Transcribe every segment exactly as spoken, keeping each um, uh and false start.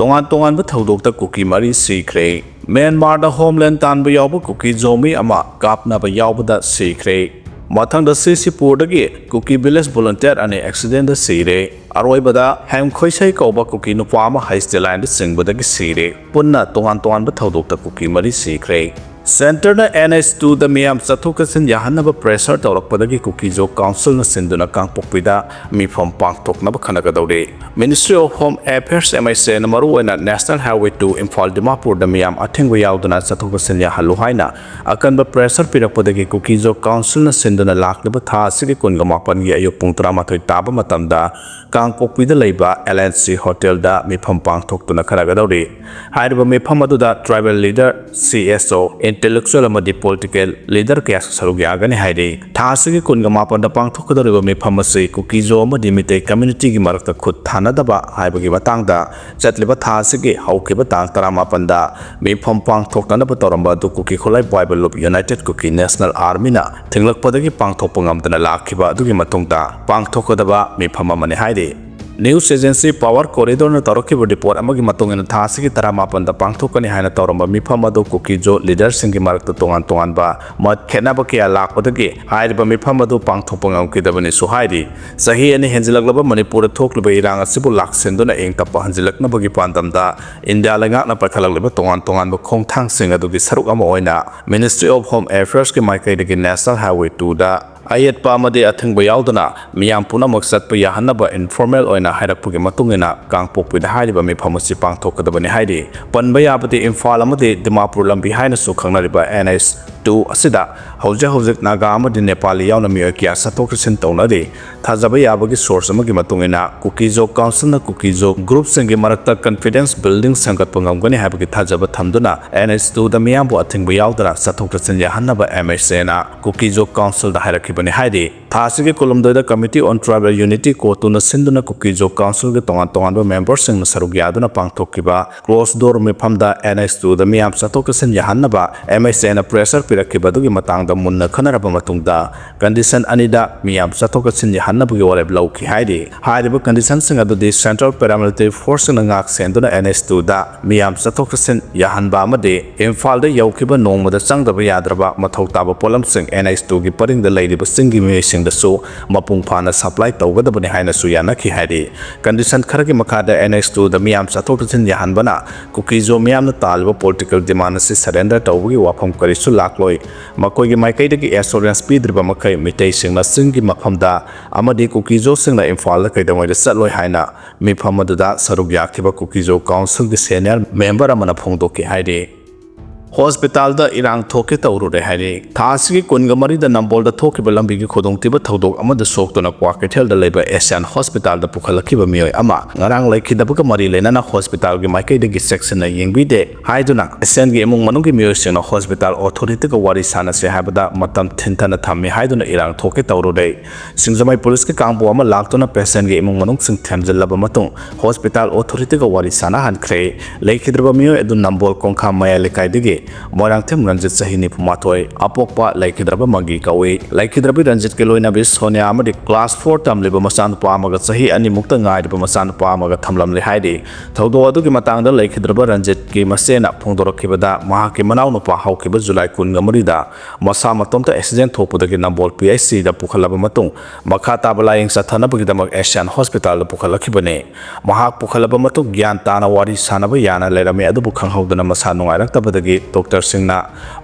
ꯇꯣꯉꯥꯟ ꯇꯣꯉꯥꯟꯕ ꯊꯧꯗꯣꯛꯇ ꯀꯨꯀꯤ ꯃꯔꯤ ꯁꯤꯈ꯭ꯔꯦ꯫ ꯃ꯭ꯌꯥꯟꯃꯥꯔꯗ ꯍꯣꯝꯂꯦꯟ ꯇꯥꯟꯕ ꯌꯥꯎꯕ ꯀꯨꯀꯤ ꯖꯣꯃꯤ ꯑꯃ ꯀꯥꯞꯅꯕ ꯌꯥꯎꯕꯗ ꯁꯤꯈ꯭ꯔꯦ꯫ ꯃꯊꯪꯗ ꯁꯤꯁꯤꯄꯨꯔꯗꯒꯤ ꯀꯨꯀꯤ ꯚꯤꯂꯦꯖ ꯚꯣꯂꯨꯟꯇꯤꯌꯔ ꯑꯅꯤ ꯑꯦꯛꯁꯤꯗꯦꯟꯗ ꯁꯤꯔꯦ꯫ ꯑꯔꯣꯏꯕꯗ ꯍꯦꯝ ꯈꯣꯏꯁꯩ ꯀꯧꯕ ꯀꯨꯀꯤ ꯅꯨꯄꯥ ꯑꯃ ꯍꯩꯁ ꯗꯦ ꯂꯥꯏꯟꯗ ꯆꯤꯡꯕꯗꯒꯤ ꯁꯤꯔꯦ꯫ ꯄꯨꯟꯅ ꯇꯣꯉꯥꯟ ꯇꯣꯉꯥꯟꯕ ꯊꯧꯗꯣꯛꯇ ꯀꯨꯀꯤ ꯃꯔꯤ ꯁꯤꯈ꯭ꯔꯦ꯫ ꯁꯦꯟꯇꯔꯅ ꯑꯦꯟ ꯑꯩꯆ ꯇꯨꯗ ꯃꯤꯌꯥꯝ ꯆꯠꯊꯣꯛ ꯆꯠꯁꯤꯟ ꯌꯥꯍꯟꯅꯕ ꯄ꯭ꯔꯦꯁꯔ ꯇꯧꯔꯛꯄꯗꯒꯤ ꯀꯨꯀꯤꯖꯣ ꯀꯥꯎꯟꯁꯤꯜꯅ ꯁꯤꯟꯗꯨꯅ ꯀꯥꯡꯄꯣꯛꯄꯤꯗ ꯃꯤꯐꯝ ꯄꯥꯡꯊꯣꯛꯅꯕ ꯈꯟꯅꯒꯗꯧꯔꯤ꯫ Ministry of Home Affairs, M I C ꯅ ꯃꯔꯨꯑꯣꯏꯅ National Highway two ꯏꯝꯐꯥꯜ ꯗꯤꯃꯥꯄꯨꯔꯗ ꯃꯤꯌꯥꯝ ꯑꯊꯤꯡꯕ ꯌꯥꯎꯗꯅ ꯆꯠꯊꯣꯛ ꯆꯠꯁꯤꯟ ꯌꯥꯍꯜꯂꯨ ꯍꯥꯏꯅ ꯑꯀꯟꯕ ꯄ꯭ꯔꯦꯁꯔ ꯄꯤꯔꯛꯄꯗꯒꯤ ꯀꯨꯀꯤꯖꯣ ꯀꯥꯎꯟꯁꯤꯜꯅ ꯁꯤꯟꯗꯨꯅ ꯂꯥꯛꯂꯤꯕ ꯊꯥ ꯑꯁꯤꯒꯤ ꯀꯨꯟꯒ ꯃꯥꯄꯟꯒꯤ ꯑꯌꯨꯛ ꯄꯨꯡ ꯇꯔꯥꯃꯥꯊꯣꯏ ꯇꯥꯕ ꯃꯇꯝꯗ ꯀꯥꯡꯄꯣꯛꯄꯤꯗ ꯂꯩꯕ ꯑꯦꯜ ꯑꯦꯟ ꯁꯤ ꯍꯣꯇꯦꯜꯗ ꯃꯤꯐꯝ ꯄꯥꯡꯊꯣꯛꯇꯨꯅ ꯈꯟꯅꯒꯗꯧꯔꯤ꯫ ꯍꯥꯏꯔꯤꯕ ꯃꯤꯐꯝ ꯑꯗꯨꯗ ꯇ꯭ꯔꯥꯏꯕꯦꯜ ꯂꯤꯗꯔ, ꯁꯤ ꯑꯦꯁ ꯑꯣ, ꯏꯟꯇꯦꯂꯦꯛꯆꯨꯑꯦꯜ ꯑꯃꯗꯤ ꯄꯣꯂꯤꯇꯤꯀꯦꯜ ꯂꯤꯗꯔ ꯀꯌꯥꯁꯨ ꯁꯔꯨꯛ ꯌꯥꯒꯅꯤ ꯍꯥꯏꯔꯤ꯫ ꯊꯥ ꯑꯁꯤꯒꯤ ꯀꯨꯟꯒ ꯃꯥꯄꯟꯗ ꯄꯥꯡꯊꯣꯛꯀꯗꯧꯔꯤꯕ ꯃꯤꯐꯝ ꯑꯁꯤ ꯀꯨꯀꯤꯖꯣ ꯑꯃꯗꯤ ꯃꯤꯇꯩ ꯀꯝꯃ꯭ꯌꯨꯅꯤꯇꯤꯒꯤ ꯃꯔꯛꯇ ꯈꯨꯠ ꯊꯥꯅꯗꯕ ꯍꯥꯏꯕꯒꯤ ꯃꯇꯥꯡꯗ ꯆꯠꯂꯤꯕ ꯊꯥ ꯑꯁꯤꯒꯤ ꯍꯧꯈꯤꯕ ꯇꯥꯡ ꯇꯔꯥꯃꯥꯄꯟꯗ ꯃꯤꯐꯝ ꯄꯥꯡꯊꯣꯛꯅꯅꯕ ꯇꯧꯔꯝꯕ ꯑꯗꯨ ꯀꯨꯀꯤ ꯈꯨꯠꯂꯥꯏ ꯄꯥꯏꯕ ꯂꯨꯞ ꯌꯨꯅꯥꯏꯇꯦꯗ ꯀꯨꯀꯤ ꯅꯦꯁꯅꯦꯜ ꯑꯥꯔꯃꯤꯅ ꯊꯤꯡꯂꯛꯄꯗꯒꯤ ꯄꯥꯡꯊꯣꯛꯄ ꯉꯝꯗꯅ ꯂꯥꯛꯈꯤꯕ ꯑꯗꯨꯒꯤ ꯃꯇꯨꯡꯗ ꯄꯥꯡꯊꯣꯛꯀꯗꯕ ꯃꯤꯐꯝ ꯑꯃꯅꯤ ꯍꯥꯏꯔꯤ꯫ ꯅ꯭ꯌꯨꯁ ꯑꯦꯖꯦꯟꯁꯤ ꯄꯥꯋꯔ ꯀꯣꯔꯤꯗꯣꯔꯅ ꯇꯧꯔꯛꯈꯤꯕ ꯔꯤꯄꯣꯔꯠ ꯑꯃꯒꯤ ꯃꯇꯨꯡ ꯏꯟꯅ ꯊꯥ ꯑꯁꯤꯒꯤ ꯇꯔꯥꯃꯥꯄꯟꯗ ꯄꯥꯡꯊꯣꯛꯀꯅꯤ ꯍꯥꯏꯅ ꯇꯧꯔꯝꯕ ꯃꯤꯐꯝ ꯑꯗꯨ ꯀꯨꯀꯤꯖꯣ ꯂꯤꯗꯔꯁꯤꯡꯒꯤ ꯃꯔꯛꯇ ꯇꯣꯉꯥꯟ ꯇꯣꯉꯥꯟꯕ ꯃꯣꯠ ꯈꯦꯠꯅꯕ ꯀꯌꯥ ꯂꯥꯛꯄꯗꯒꯤ ꯍꯥꯏꯔꯤꯕ ꯃꯤꯐꯝ ꯑꯗꯨ ꯄꯥꯡꯊꯣꯛꯄ ꯉꯝꯈꯤꯗꯕꯅꯤꯁꯨ ꯍꯥꯏꯔꯤ꯫ ꯆꯍꯤ ꯑꯅꯤ ꯍꯦꯟꯖꯤꯜꯂꯛꯂꯕ ꯃꯅꯤꯄꯨꯔꯗ ꯊꯣꯛꯂꯤꯕ ꯏꯔꯥꯡ ꯑꯁꯤꯕꯨ ꯂꯥꯛꯁꯤꯟꯗꯨꯅ ꯏꯪ ꯇꯞꯄ ꯍꯟꯖꯤꯜꯂꯛꯅꯕꯒꯤ ꯄꯥꯟꯗꯝꯗ ꯏꯟꯗꯤꯌꯥ ꯂꯩꯉꯥꯛꯅ ꯄꯥꯏꯈꯠꯂꯛꯂꯤꯕ ꯇꯣꯉꯥꯟ ꯇꯣꯉꯥꯟꯕ ꯈꯣꯡꯊꯥꯡꯁꯤꯡ ꯑꯗꯨꯒꯤ ꯁꯔꯨꯛ ꯑꯃ ꯑꯣꯏꯅ Ministry of Home Affairs ꯀꯤ ꯃꯥꯏꯀꯩꯗꯒꯤ National Highway two ꯗ ꯑꯌꯦꯠꯄ ꯑꯃꯗꯤ ꯑꯊꯤꯡꯕ ꯌꯥꯎꯗꯅ ꯃꯤꯌꯥꯝ ꯄꯨꯝꯅꯃꯛ ꯆꯠꯄ ꯌꯥꯍꯟꯅꯕ ꯏꯟꯐꯣꯔꯃꯦꯜ ꯑꯣꯏꯅ ꯍꯥꯏꯔꯛꯄꯒꯤ ꯃꯇꯨꯡ ꯏꯟꯅ ꯀꯥꯡꯄꯣꯛꯄꯤꯗ ꯍꯥꯏꯔꯤꯕ ꯃꯤꯐꯝ ꯑꯁꯤ ꯄꯥꯡꯊꯣꯛꯀꯗꯕꯅꯤ ꯍꯥꯏꯔꯤ꯫ ꯄꯟꯕ ꯌꯥꯕꯗꯤ ꯏꯝꯐꯥꯜ ꯑꯃꯗꯤ ꯗꯤꯃꯥꯄꯨꯔ ꯂꯝꯕꯤ ꯍꯥꯏꯅꯁꯨ ꯈꯪꯅꯔꯤꯕ ꯑꯦꯟ ꯑꯩꯆ ꯇꯨ ꯑꯁꯤꯗ ꯍꯧꯖꯤꯛ ꯍꯧꯖꯤꯛ ꯅꯥꯒꯥ ꯑꯃꯗꯤ ꯅꯦꯄꯥꯂꯤ ꯌꯥꯎꯅ ꯃꯤꯑꯣꯏ ꯀꯌꯥ ꯆꯠꯊꯣꯛ ꯆꯠꯁꯤꯟ ꯇꯧꯅꯔꯤ꯫ ꯊꯥꯖꯕ ꯌꯥꯕꯒꯤ ꯁꯣꯔꯁ ꯑꯃꯒꯤ ꯃꯇꯨꯡ ꯏꯟꯅ ꯀꯨꯀꯤꯖꯣ ꯀꯥꯎꯟꯁꯤꯜꯅ ꯀꯨꯀꯤꯖꯣ ꯒ꯭ꯔꯨꯞꯁꯤꯡꯒꯤ ꯃꯔꯛꯇ ꯀꯟꯐꯤꯗꯦꯟꯁ ꯕꯤꯜꯗꯤꯡ ꯁꯦꯝꯒꯠꯄ ꯉꯝꯒꯅꯤ ꯍꯥꯏꯕꯒꯤ ꯊꯥꯖꯕ ꯊꯝꯗꯨꯅ ꯑꯦꯟ ꯑꯩꯆ ꯇꯨꯗ ꯃꯤꯌꯥꯝꯕꯨ ꯑꯊꯤꯡꯕ ꯌꯥꯎꯗꯅ ꯆꯠꯊꯣꯛ ꯆꯠꯁꯤꯟ ꯌꯥꯍꯟꯅꯕ ꯑꯦꯝ ꯑꯩꯆ ꯑꯦꯅ ꯀꯨꯀꯤꯖꯣ ꯀꯥꯎꯟꯁꯤꯜꯗ ꯍꯥꯏꯔꯛꯈꯤꯕꯅꯤ ꯍꯥꯏꯔꯤ꯫ ꯊꯥ ꯑꯁꯤꯒꯤ ꯀꯨꯟꯍꯨꯝꯗꯣꯏꯗ Committee on Tribal Unity, ꯀꯣꯇꯨꯅ ꯁꯤꯟꯗꯨꯅ ꯀꯨꯀꯤ-ꯖꯣ ꯀꯥꯎꯟꯁꯤꯜꯒꯤ ꯇꯣꯉꯥꯟ ꯇꯣꯉꯥꯟꯕ ꯃꯦꯝꯕꯔꯁꯤꯡꯅ ꯁꯔꯨꯛ ꯌꯥꯗꯨꯅ ꯄꯥꯡꯊꯣꯛꯈꯤꯕ closed door ꯃꯤꯐꯝꯗ N H two ꯗ ꯃꯤꯌꯥꯝ ꯆꯠꯊꯣꯛ ꯆꯠꯁꯤꯟ ꯌꯥꯍꯟꯅꯕ M H A ꯅ pressure ꯄꯤꯔꯛꯈꯤꯕ ꯑꯗꯨꯒꯤ ꯃꯇꯥꯡꯗ ꯃꯨꯟꯅ ꯈꯟꯅꯔꯕ ꯃꯇꯨꯡꯗ condition ꯑꯅꯤꯗ ꯃꯤꯌꯥꯝ ꯆꯠꯊꯣꯛ ꯆꯠꯁꯤꯟ ꯌꯥꯍꯟꯅꯕꯒꯤ ꯋꯥꯔꯦꯞ ꯂꯧꯈꯤ ꯍꯥꯏꯔꯤ꯫ ꯍꯥꯏꯔꯤꯕ condition ꯁꯤꯡ ꯑꯗꯨꯗꯤ Central Paramilitary Force ꯁꯤꯡꯅ ꯉꯥꯛ ꯁꯦꯟꯗꯨꯅ N H two ꯗ ꯃꯤꯌꯥꯝ ꯆꯠꯊꯣꯛ ꯆꯠꯁꯤꯟ ꯌꯥꯍꯟꯕ ꯑꯃꯗꯤ ꯏꯝꯐꯥꯜꯗ ꯌꯧꯈꯤꯕ ꯅꯣꯡꯃꯗ ꯆꯪꯗꯕ ꯌꯥꯗ꯭ꯔꯕ ꯃꯊꯧ ꯇꯥꯕ ꯄꯣꯠꯂꯝꯁꯤꯡ N H two ꯒꯤ ꯄꯔꯤꯡꯗ ꯂꯩꯔꯤꯕ ꯆꯤꯡꯒꯤ ꯃꯤꯑꯣꯏꯁꯤꯡꯗꯁꯨ ꯃꯄꯨꯡ ꯐꯥꯅ supply ꯇꯧꯒꯗꯕꯅꯤ ꯍꯥꯏꯅꯁꯨ ꯌꯥꯅꯈꯤ ꯍꯥꯏꯔꯤ꯫ Condition ꯈꯔꯒꯤ ꯃꯈꯥꯗ N H two ꯗ ꯃꯤꯌꯥꯝ ꯆꯠꯊꯣꯛ ꯆꯠꯁꯤꯟ ꯌꯥꯍꯟꯕꯅ ꯀꯨꯀꯤ-ꯖꯣ ꯃꯤꯌꯥꯝꯅ ꯇꯥꯜꯂꯤꯕ political demand ꯑꯁꯤ surrender ꯇꯧꯕꯒꯤ ꯋꯥꯐꯝ ꯀꯔꯤꯁꯨ ꯂꯥꯛꯂꯣꯏ꯫ ꯃꯈꯣꯏꯒꯤ ꯃꯥꯏꯀꯩꯗꯒꯤ assurance ꯄꯤꯗ꯭ꯔꯤꯕ ꯃꯈꯩ ꯃꯤꯇꯩꯁꯤꯡꯅ ꯆꯤꯡꯒꯤ ꯃꯐꯝꯗ ꯑꯃꯗꯤ ꯀꯨꯀꯤ-ꯖꯣꯁꯤꯡꯅ ꯏꯝꯐꯥꯜꯗ ꯀꯩꯗꯧꯉꯩꯗ ꯆꯠꯂꯣꯏ ꯍꯥꯏꯅ ꯃꯤꯐꯝ ꯑꯗꯨꯗ ꯁꯔꯨꯛ ꯌꯥꯈꯤꯕ ꯀꯨꯀꯤ-ꯖꯣ ꯀꯥꯎꯟꯁꯤꯜꯒꯤ senior member ꯑꯃꯅ ꯐꯣꯡꯗꯣꯛꯈꯤ ꯍꯥꯏꯔꯤ꯫ ꯍꯣꯁꯄꯤꯇꯥꯜꯗ ꯏꯔꯥꯡ ꯊꯣꯛꯀꯦ ꯇꯧꯔꯨꯔꯦ ꯍꯥꯏꯔꯤ꯫ ꯊꯥ ꯑꯁꯤꯒꯤ ꯀꯨꯟꯒ ꯃꯔꯤꯗ ꯅꯝꯕꯣꯜꯗ ꯊꯣꯛꯈꯤꯕ ꯂꯝꯕꯤꯒꯤ ꯈꯨꯗꯣꯡꯊꯤꯕ ꯊꯧꯗꯣꯛ ꯑꯃꯗ ꯁꯣꯛꯇꯨꯅ ꯀ꯭ꯋꯥꯀꯩꯊꯦꯜꯗ ꯂꯩꯕ ꯑꯦꯁꯤꯌꯥꯟ ꯍꯣꯁꯄꯤꯇꯥꯜꯗ ꯄꯨꯈꯠꯂꯛꯈꯤꯕ ꯃꯤꯑꯣꯏ ꯑꯃ ꯉꯔꯥꯡ ꯂꯩꯈꯤꯗꯕꯒ ꯃꯔꯤ ꯂꯩꯅꯅ ꯍꯣꯁꯄꯤꯇꯥꯜꯒꯤ ꯃꯥꯏꯀꯩꯗꯒꯤ ꯆꯦꯛꯁꯤꯟꯅ ꯌꯦꯡꯕꯤꯗꯦ ꯍꯥꯏꯗꯨꯅ ꯑꯦꯁꯤꯌꯥꯟꯒꯤ ꯏꯃꯨꯡ ꯃꯅꯨꯡꯒꯤ ꯃꯤꯑꯣꯏꯁꯤꯡꯅ ꯍꯣꯁꯄꯤꯇꯥꯜ ꯑꯣꯊꯣꯔꯤꯇꯤꯒ ꯋꯥꯔꯤ ꯁꯥꯟꯅꯁꯦ ꯍꯥꯏꯕꯗ ꯃꯇꯝ ꯊꯤꯟꯊꯅ ꯊꯝꯃꯤ ꯍꯥꯏꯗꯨꯅ ꯏꯔꯥꯡ ꯊꯣꯛꯀꯦ ꯇꯧꯔꯨꯔꯦ꯫ ꯁꯤꯡꯖꯃꯩ ꯄꯨꯂꯤꯁꯀꯤ ꯀꯥꯡꯕꯨ ꯑꯃ ꯂꯥꯛꯇꯨꯅ patientꯒꯤ ꯏꯃꯨꯡ ꯃꯅꯨꯡꯁꯤꯡ ꯊꯦꯝꯖꯤꯜꯂꯕ ꯃꯇꯨꯡ ꯍꯣꯁꯄꯤꯇꯥꯜ ꯑꯣꯊꯣꯔꯤꯇꯤꯒ ꯋꯥꯔꯤ ꯁꯥꯟꯅꯍꯟꯈ꯭ꯔꯦ꯫ ꯂꯩꯈꯤꯗ꯭ꯔꯕ ꯃꯤꯑꯣꯏ ꯑꯗꯨ ꯅꯝꯕꯣꯜ ꯀꯣꯡꯈꯥꯝ ꯃꯌꯥꯏ ꯂꯩꯀꯥꯏꯗꯒꯤ ꯃꯣꯏꯔꯥꯡꯊꯦꯝ ꯔꯟꯖꯤꯠ, ꯆꯍꯤ ꯅꯤꯐꯨ ꯃꯥꯊꯣꯏ, ꯑꯄꯣꯛꯄ ꯂꯩꯈꯤꯗ꯭ꯔꯕ ꯃꯪꯒꯤ ꯀꯧꯏ꯫ ꯂꯩꯈꯤꯗ꯭ꯔꯕꯤ ꯔꯟꯖꯤꯠꯀꯤ ꯂꯣꯏꯅꯕꯤ ꯁꯣꯅꯤꯌꯥ ꯑꯃꯗꯤ class four ꯇꯝꯂꯤꯕ ꯃꯆꯥꯅꯨꯄꯥ ꯑꯃꯒ ꯆꯍꯤ ꯑꯅꯤꯃꯨꯛꯇ ꯉꯥꯏꯔꯤꯕ ꯃꯆꯥꯅꯨꯄꯥ ꯑꯃꯒ ꯊꯝꯂꯝꯂꯦ ꯍꯥꯏꯔꯤ꯫ ꯊꯧꯗꯣꯛ ꯑꯗꯨꯒꯤ ꯃꯇꯥꯡꯗ ꯂꯩꯈꯤꯗ꯭ꯔꯕ ꯔꯟꯖꯤꯠꯀꯤ ꯃꯆꯦꯅ ꯐꯣꯡꯗꯣꯔꯛꯈꯤꯕꯗ, ꯃꯍꯥꯛꯀꯤ ꯃꯅꯥꯎꯅꯨꯄꯥ ꯍꯧꯈꯤꯕ ꯖꯨꯂꯥꯏ ꯀꯨꯟꯒ ꯃꯔꯤꯗ ꯃꯁꯥ ꯃꯇꯣꯝꯇ accident ꯊꯣꯛꯄꯗꯒꯤ ꯅꯝꯕꯣꯜ P H Cꯗ ꯄꯨꯈꯠꯂꯕ ꯃꯇꯨꯡ, ꯃꯈꯥ ꯇꯥꯕ ꯂꯥꯌꯦꯡ ꯆꯠꯊꯅꯕꯒꯤꯗꯃꯛ ꯑꯦꯁꯤꯌꯥꯟ ꯍꯣꯁꯄꯤꯇꯥꯜꯗ ꯄꯨꯈꯠꯂꯛꯈꯤꯕꯅꯤ꯫ ꯃꯍꯥꯛ ꯄꯨꯈꯠꯂꯕ ꯃꯇꯨꯡ ꯒ꯭ꯌꯥꯟ ꯇꯥꯅ ꯋꯥꯔꯤ ꯁꯥꯅꯕ ꯌꯥꯅ ꯂꯩꯔꯝꯃꯤ, ꯑꯗꯨꯕꯨ ꯈꯪꯍꯧꯗꯅ ꯃꯁꯥ ꯅꯨꯡꯉꯥꯏꯔꯛꯇꯕꯗꯒꯤ ꯗꯣꯛꯇꯔꯁꯤꯡꯅ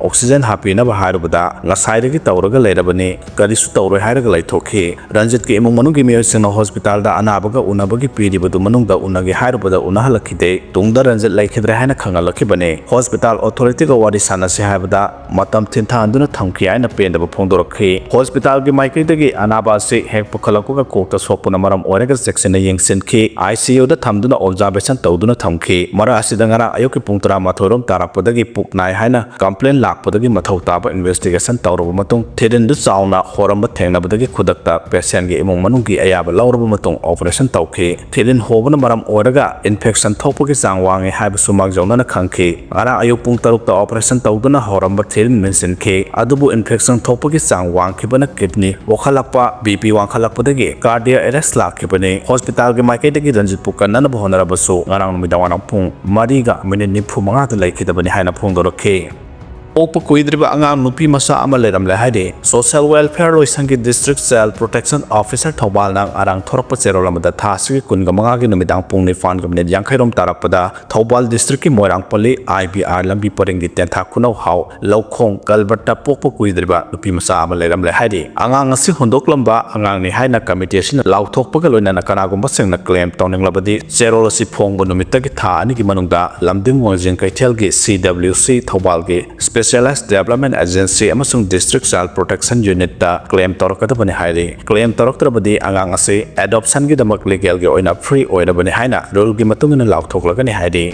oxygen ꯍꯥꯞꯄꯤꯅꯕ ꯍꯥꯏꯔꯨꯕꯗ, "ꯉꯁꯥꯏꯗꯒꯤ ꯇꯧꯔꯒ ꯂꯩꯔꯕꯅꯤ, ꯀꯔꯤꯁꯨ ꯇꯧꯔꯣꯏ" ꯍꯥꯏꯔꯒ ꯂꯩꯊꯣꯛꯈꯤ꯫ ꯔꯟꯖꯤꯠꯀꯤ ꯏꯃꯨꯡ ꯃꯅꯨꯡꯒꯤ ꯃꯤꯑꯣꯏꯁꯤꯡꯅ ꯍꯣꯁꯄꯤꯇꯥꯜꯗ ꯑꯅꯥꯕꯒ ꯎꯅꯕꯒꯤ ꯄꯤꯔꯤꯕꯗꯨ ꯃꯅꯨꯡꯗ ꯎꯅꯒꯦ ꯍꯥꯏꯔꯨꯕꯗ ꯎꯅꯍꯜꯂꯛꯈꯤꯗꯦ꯫ ꯇꯨꯡꯗ ꯔꯟꯖꯤꯠ ꯂꯩꯈꯤꯗ꯭ꯔꯦ ꯍꯥꯏꯅ ꯈꯪꯍꯜꯂꯛꯈꯤꯕꯅꯤ꯫ ꯍꯣꯁꯄꯤꯇꯥꯜ ꯑꯣꯊꯣꯔꯤꯇꯤꯒ ꯋꯥꯔꯤ ꯁꯥꯟꯅꯁꯤ ꯍꯥꯏꯕꯗ ꯃꯇꯝ ꯊꯤꯟꯊꯍꯟꯗꯨꯅ ꯊꯝꯈꯤ ꯍꯥꯏꯅ ꯄꯦꯟꯗꯕ ꯐꯣꯡꯗꯣꯔꯛꯈꯤ꯫ ꯍꯣꯁꯄꯤꯇꯥꯜꯒꯤ ꯃꯥꯏꯀꯩꯗꯒꯤ ꯑꯅꯥꯕ ꯑꯁꯤ ꯍꯦꯛ ꯄꯨꯈꯠꯂꯛꯄꯒ ꯀꯣꯛꯇ ꯁꯣꯛꯄꯅ ꯃꯔꯝ ꯑꯣꯏꯔꯒ ꯆꯦꯛꯁꯤꯟꯅ ꯌꯦꯡꯁꯤꯟꯈꯤ꯫ ICUꯗ ꯊꯝꯗꯨꯅ ꯑꯣꯕꯖꯥꯔꯕꯦꯁꯟ ꯇꯧꯗꯨꯅ ꯊꯝꯈꯤ꯫ ꯃꯔꯛ ꯑꯁꯤꯗ ꯉꯔꯥꯡ ꯑꯌꯨꯛꯀꯤ ꯄꯨꯡ ꯇꯔꯥꯃꯥꯊꯣꯏ ꯔꯣꯝ ꯇꯥꯔꯛꯄꯗꯒꯤ ꯄꯨꯛ ꯅꯥꯏ ꯍꯥꯏꯅ ꯀꯝꯄ꯭ꯂꯦꯟ ꯂꯥꯛꯄꯗꯒꯤ ꯃꯊꯧ ꯇꯥꯕ ꯏꯟꯚꯦꯁꯇꯤꯒꯦꯁꯟ ꯇꯧꯔꯕ ꯃꯇꯨꯡ ꯊꯤꯔꯤꯟꯗꯨ ꯆꯥꯎꯅ ꯍꯣꯔꯝꯕ ꯊꯦꯡꯅꯕꯗꯒꯤ ꯈꯨꯗꯛꯇ ꯄꯦꯁꯦꯟꯒꯤ ꯏꯃꯨꯡ ꯃꯅꯨꯡꯒꯤ ꯑꯌꯥꯕ ꯂꯧꯔꯕ ꯃꯇꯨꯡ ꯑꯣꯄꯔꯦꯁꯟ ꯇꯧꯈꯤ꯫ ꯊꯤꯔꯤꯟ ꯍꯣꯕꯅ ꯃꯔꯝ ꯑꯣꯏꯔꯒ ꯏꯟꯐꯦꯛꯁꯟ ꯊꯣꯛꯄꯒꯤ ꯆꯥꯡ ꯋꯥꯡꯉꯤ ꯍꯥꯏꯕꯁꯨ ꯃꯥꯡꯖꯧꯅꯅ ꯈꯪꯈꯤ꯫ ꯉꯔꯥꯡ ꯑꯌꯨꯛ ꯄꯨꯡ ꯇꯔꯨꯛꯇ ꯑꯣꯄꯔꯦꯁꯟ ꯇꯧꯗꯨꯅ ꯍꯧꯔꯝꯕ ꯊꯤꯔꯤꯟ ꯃꯦꯟꯁꯤꯟꯈꯤ꯫ ꯑꯗꯨꯕꯨ ꯏꯟꯐꯦꯛꯁꯟ ꯊꯣꯛꯄꯒꯤ ꯆꯥꯡ ꯋꯥꯡꯈꯤꯕꯅ ꯀꯤꯗꯅꯤ ꯋꯥꯈꯠꯂꯛꯄ, BP ꯋꯥꯡꯈꯠꯂꯛꯄꯗꯒꯤ ꯀꯥꯔꯗꯤꯌꯥꯛ ꯑꯦꯔꯦꯁ ꯂꯥꯛꯈꯤꯕꯅꯤ꯫ ꯍꯣꯁꯄꯤꯇꯥꯜꯒꯤ ꯃꯥꯏꯀꯩꯗꯒꯤ ꯔꯟꯖꯤꯠꯄꯨ ꯀꯟꯅꯅꯕ ꯍꯣꯠꯅꯔꯕꯁꯨ ꯉꯔꯥꯡ ꯅꯨꯃꯤꯗꯥꯡ ꯋꯥꯏꯔꯝ ꯄꯨꯡ ꯃꯔꯤꯒ ꯃꯤꯅꯤꯠ ꯅꯤꯐꯨ ꯃꯉꯥꯗ ꯂꯩꯈꯤꯗꯕꯅꯤ ꯍꯥꯏꯅ ꯐꯣꯡꯗꯣꯔꯛꯈꯤ꯫ ꯄꯣꯛꯄ ꯀꯨꯏꯗ꯭ꯔꯤꯕ ꯑꯉꯥꯡ ꯅꯨꯄꯤ ꯃꯆꯥ ꯑꯃ ꯂꯩꯔꯝꯂꯦ ꯍꯥꯏꯔꯤ꯫ ꯁꯣꯁꯤꯌꯦꯜ ꯋꯦꯜꯐꯤꯌꯔ ꯂꯣꯏꯁꯪꯒꯤ ꯗꯤꯁꯇ꯭ꯔꯤꯛ ꯆꯥꯏꯜ ꯄ꯭ꯔꯣꯇꯦꯛꯁꯟ ꯑꯣꯐꯤꯁꯔ ꯊꯧꯕꯥꯜꯅ ꯉꯔꯥꯡ ꯊꯣꯔꯛꯄ ꯆꯦꯔꯣꯜ ꯑꯃꯗ ꯊꯥ ꯑꯁꯤꯒꯤ ꯀꯨꯟꯒ ꯃꯉꯥꯒꯤ ꯅꯨꯃꯤꯗꯥꯡ ꯄꯨꯡ ꯅꯤꯄꯥꯟꯒ ꯃꯤꯅꯤꯠ ꯌꯥꯡꯈꯩ ꯔꯣꯝ ꯇꯥꯔꯛꯄꯗ ꯊꯧꯕꯥꯜ ꯗꯤꯁꯇ꯭ꯔꯤꯛꯀꯤ ꯃꯣꯏꯔꯥꯡꯄꯜꯂꯤ IBR ꯂꯝꯕꯤ ꯄꯔꯤꯡꯒꯤ ꯇꯦꯟꯊꯥ ꯈꯨꯅꯧ ꯍꯥꯎ ꯂꯧꯈꯣꯡ ꯀꯜꯕꯔꯠꯇ ꯄꯣꯛꯄ ꯀꯨꯏꯗ꯭ꯔꯤꯕ ꯅꯨꯄꯤ ꯃꯆꯥ ꯑꯃ ꯂꯩꯔꯝꯂꯦ ꯍꯥꯏꯔꯤ꯫ ꯑꯉꯥꯡ ꯑꯁꯤ ꯍꯨꯟꯗꯣꯛꯂꯝꯕ ꯑꯉꯥꯡꯅꯤ ꯍꯥꯏꯅ ꯀꯃꯤꯇꯤ ꯑꯁꯤꯅ ꯂꯥꯎꯊꯣꯛꯄꯒ ꯂꯣꯏꯅꯅ ꯀꯅꯥꯒꯨꯝꯕꯁꯤꯡꯅ ꯀ꯭ꯂꯦꯝ ꯇꯧꯅꯤꯡꯂꯕꯗꯤ ꯆꯦꯔꯣꯜ ꯑꯁꯤ ꯐꯣꯡꯕ ꯅꯨꯃꯤꯠꯇꯒꯤ ꯊꯥ ꯑꯅꯤꯒꯤ ꯃꯅꯨꯡꯗ ꯂꯝꯗꯤꯡ ꯋꯥꯡꯖꯤꯡ ꯀꯩꯊꯦꯜꯒꯤ CWC ꯊꯧꯕꯥꯜꯒꯤ Specialized Development Agency ꯑꯃꯁꯨꯡ District Child Protection Unitꯇ ꯀ꯭ꯂꯦꯝ ꯇꯧꯔꯛꯀꯗꯕꯅꯤ ꯍꯥꯏꯔꯤ꯫ ꯀ꯭ꯂꯦꯝ ꯇꯧꯔꯛꯇ꯭ꯔꯕꯗꯤ ꯑꯉꯥꯡ ꯑꯁꯤ ꯑꯦꯗꯣꯞꯁꯟꯒꯤꯗꯃꯛ ꯂꯤꯒꯦꯜꯒꯤ ꯑꯣꯏꯅ ꯐ꯭ꯔꯤ ꯑꯣꯏꯔꯕꯅꯤ ꯍꯥꯏꯅ ꯔꯨꯜꯒꯤ ꯃꯇꯨꯡ ꯏꯟꯅ ꯂꯥꯎꯊꯣꯛꯂꯒꯅꯤ ꯍꯥꯏꯔꯤ꯫